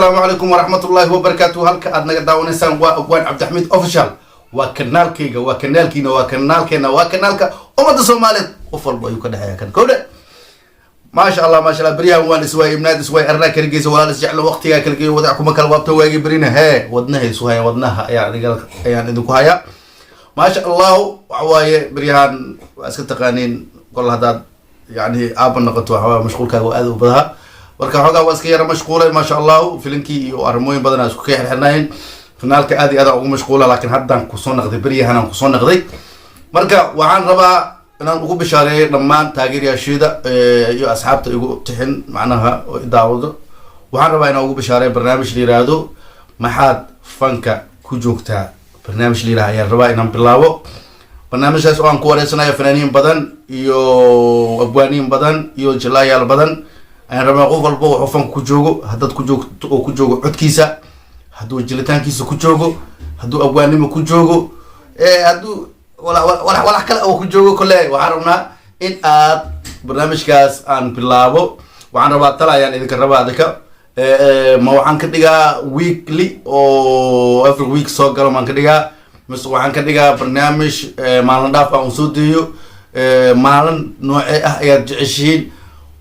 Assalaamu calaykum waraxmatullaahi wabarakaatu. Halka aad naga daawanaysaan waa Abwaan Cabdixamiid Official. Waa kanaalkayga, waa kanaalkiina, waa kanaalkeena, waa kanaalka ummadda Soomaaliyeed. Qof walba ayuu ka dhexeeya kan kowdhe. Maasha Allah, maasha Allah. Beryahan waan iswaay, ibnaad iswaay, arnaa kala geysa, walaal isjeclo, waqtigaa kala geeyo, wadac kuma kala waabta waagi berina hee wadnaha isu haya, wadnaha ayaa ayaan idinku hayaa. Maasha Allahu, waxa waaye beryahan waa iska taqaaniin, kol haddaad yani aaba noqoto, waxawaaye mashquulkaaga waa aad u badaha. Marka xoogaa waa iska yara mashquulay, maasha Allahu. Filinkii iyo arrimooyin badan aa isku ka xirxirnaayeen, finaalka aad iyo aad aan ugu mashquula, laakiin haddaan kusoo naqday, beryahan aan kusoo naqday. Marka waxaan rabaa inaan ugu bishaareeyo dhammaan taageerayaasheeda iyo asxaabta igu tixin, macnaha oo daawado. Waxaan rabaa inaan ugu bishaareeyo barnaamij la yiraahdo "Maxaad Fanka Ku Joogtaa?" Barnaamij la yiraahdo ayaan rabaa inaan bilaabo, barnaamijkaas oo aan ku wareysanayo fanaaniin badan iyo abwaaniin badan iyo jilaayaal badan. Ayaan rabaa qof walba wuxuu fanka ku joogo, haddaad ku joogto oo ku joogo codkiisa, hadduu jilitaankiisa ku joogo, hadduu abwaanimo ku joogo, hadduu walax kale oo ku joogo. Kole waxaan rabnaa in aad barnaamijkaas aan bilaabo. Waxaan rabaa tala ayaan idinka rabaa adika. Ma waxaan ka dhigaa weekly oo every week soo galo maan ka dhigaa, mise waxaan ka dhigaa barnaamij maalin dhaaf aan soo deeyo? Maalin noocee ah ayaad jeceshihiin?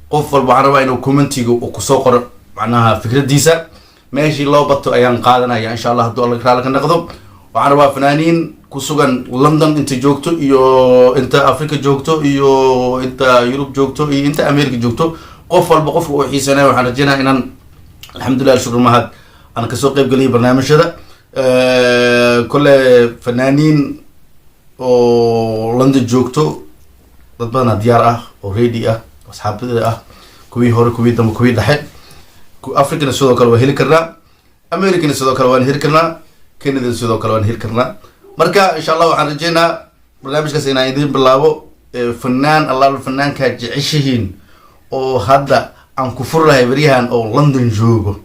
Qof walba waxaan rabaa inuu commentiga uu kusoo qoro, macnaha fikradiisa. Meeshii loo bato ayaan qaadanaya, insha Allah, hadduu Alla raali ka noqdo. Waxaan rabaa fanaaniin ku sugan London inta joogto iyo inta Africa joogto iyo inta Yurub joogto iyo inta America joogto, qof walba qofka uu xiisanaya. Waxaan rajeynaya inaan, alxamdulilah, shukr mahad, aan kasoo qeyb geliyay barnaamijyada. Kole fanaaniin oo London joogto dad badanaa diyaar ah oo ready ah, asxaabada ah, kuwii hore, kuwii dambe, kuwii dhexe. Africana sidoo kale waan heli karnaa, Americana sidoo kale waan heli karnaa, Canada sidoo kale waan heli karnaa. Marka insha Allah waxaan rajeynaa barnaamijkaas inaan idin bilaabo. Fanaan allaala fanaankaa jeceshihiin oo hadda aan ku furlahay beryahan oo London joogo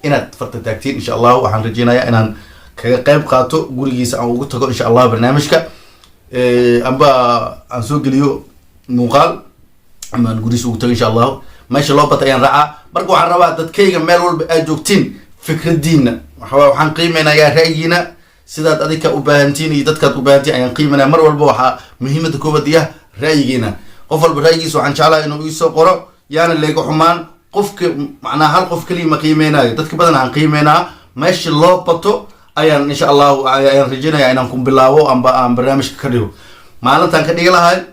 inaad farta taagtiin, insha Allah. Waxaan rajeynayaa inaan kaga qayb qaato, gurigiisa aan ugu tago, insha Allah, barnaamijka, amba aan soo geliyo muuqaal ama aan gurigiisa ugu tago, insha Allahu. Meesha loo bata ayaan raacaa. Marka waxaan rabaa dadkayga meel walba aad joogtiin fikradiina. Waxaan qiimeynayaa ra'yigiina, sidaad adinka u baahantiin iyo dadkaad u baahantiin ayaan qiimeynaya. Mar walba waxaa muhiimada koowaad iya ra'yigiina. Qof walba ra'yigiisa waxaan jeclaha inuu iisoo qoro. Yaana leega xumaan, qofka macnaha hal qof keliya ma qiimeynayo, dadka badan aan qiimeynaa. Meesha loo bato ayaan, insha Allahu, ayaan rajeynaya inaan ku bilaabo amba aan barnaamijka ka dhigo. Maalintaan ka dhigi lahay,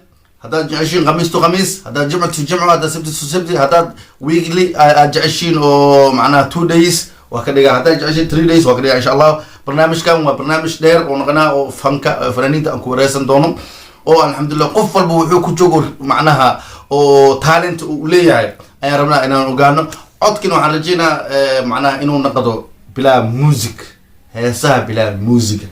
haddaad jeceshiin khamiis to khamiis, haddaad jimco to jimco, haddaad sabti to sabti, haddaad weekly aad jeceshiin oo macnaha 2 days waa ka dhigaa, haddaad jeceshiin 3 days waa ka dhigaa, insha Allah. Barnaamijkan waa barnaamij dheer oo noqonaa oo fanka fanaaniinta aan ku wareysan doono, oo alxamdulilah qof walba wuxuu ku joogo, macnaha oo talent uu leeyahay ayaan rabnaa inaan ogaano. Codkina waxaan rajeynaa macnaha inuu noqdo bilaa music, heesaha bilaa musica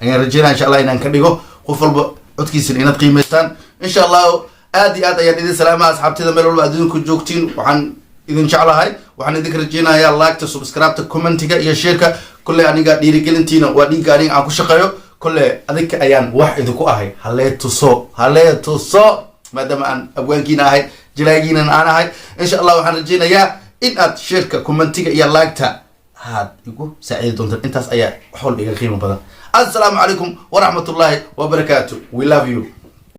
ayaan rajeynaa, insha Allah, inaan ka dhigo. Qof walba codkiisana inaad qiimaystaan, insha Allahu. Aad iyo aad ayaan idin salaama, asxaabtida meel walba adduunka joogtiin. Waxaan idin jeclahay, waxaan idinka rajeynayaa liketa, subscribeta, commentiga iyo shareka. Kolley aniga dhiirigelintiina waa dhiigga aniga aan ku shaqeeyo. Kolley adinka ayaan wax idinku ahay. Halee tuso, halee tuso, maadaama aan abwaankiina ahay, jilaagiinan aan ahay. Insha Allah waxaan rajeynayaa in aad shareka, commentiga iyo liketa aad igu saacidi doontaan. Intaas ayaa wax walba iga qiimo badan. Assalaamu calaykum waraxmatullaahi wabarakaatu. We love you.